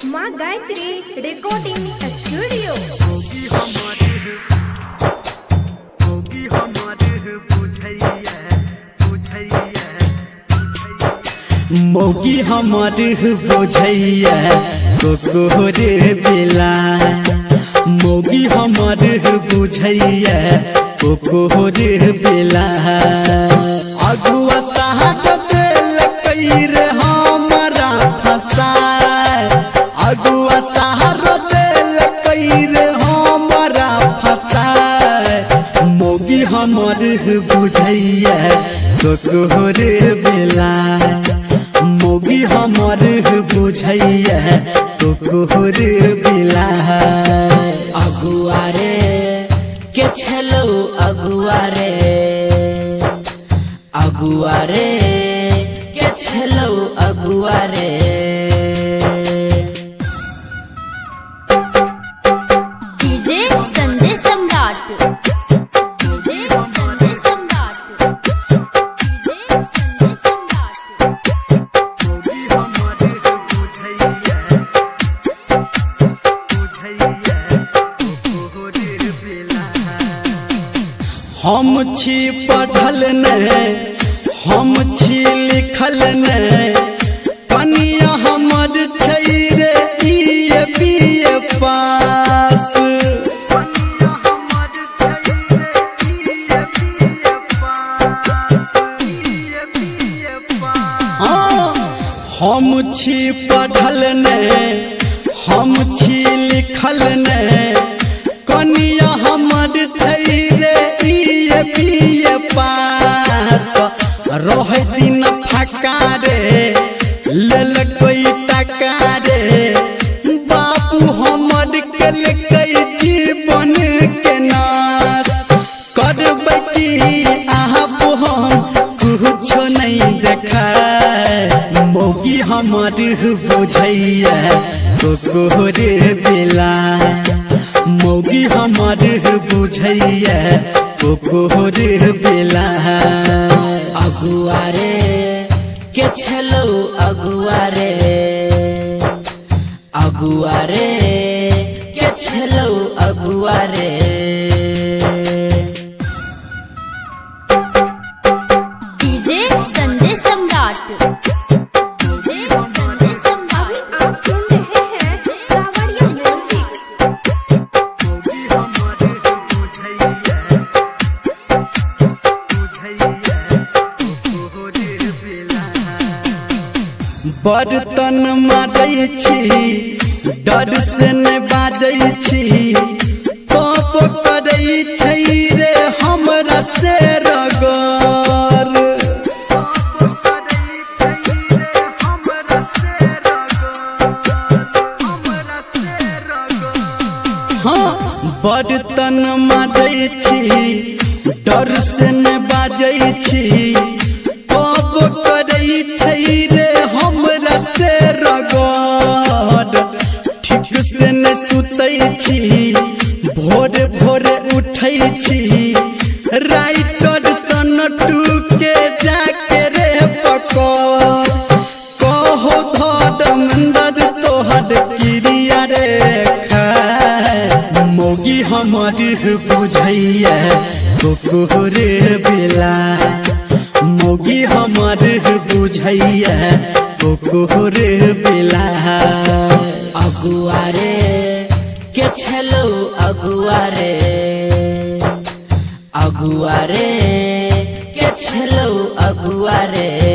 माँ Gayatri recording studio. मौगी हमर बुझैया कोकोरे बेला, मौगी हमर बुझैया कोकोरे बेला। अगुआ साहब देलकै रे हमरा फसाय, अगुआ साहब देलकै रे हमरा फसाय। मौगी हमर बुझैया कोकोरे बेला, मौगी हमर बुझैया कोकोरे बेला। अगुआ रे के छलो अगुआ रे, अगुआ रे के छलो अगुआ रे। डीजे संजय सम्राट, डीजे संजय सम्राट, डीजे संजय सम्राट। हम छी पढ़ल ने, हम छी लिखल ने, कनिया हमर छै रे ई बी ए पास। हाँ, हम छी पढ़ल ने, हम छी लिखल ने, कनिया हमर छै रे ई बी ए पास। रहै दिन फका रे, लेलकै टका रे, बाबू हमर केलकै जीवन के नाश। करबै की आब हम कुछो नहीं देखाय, मौगी हमर बुझैया कोकोरे बेला, मौगी हमर बुझैया कोकोरे बेला। अगुआ रे के छलो अगुआ रे, अगुआ रे के छलो अगुआ रे। डीजे संजय सम्राट, डीजे संजय सम्राट। अभी आप सुन रहे हैं सावरिया म्यूजिक। बर्तन माजै छी, डर से ने बाजै छी, तप करै छै रे हमरा से रगड़। हाँ, बर्तन माजै छी, डर से ने बाजै छी, तप करै छै रे हमरा से रगड़। ठीक से ने सुतै छी, भोरे भोरे उठै छी, राइटर सनटू के जाके रे पकड़। कहो धर्मेंद्र तोहर क्रिया रे खाय, मौगी हमर बुझैया कोकोरे बेला, मौगी हमर बुझैया कोकोरे बेला। अगुआ रे के छलो अगुआ रे, अगुआ रे के छलो अगुआ रे।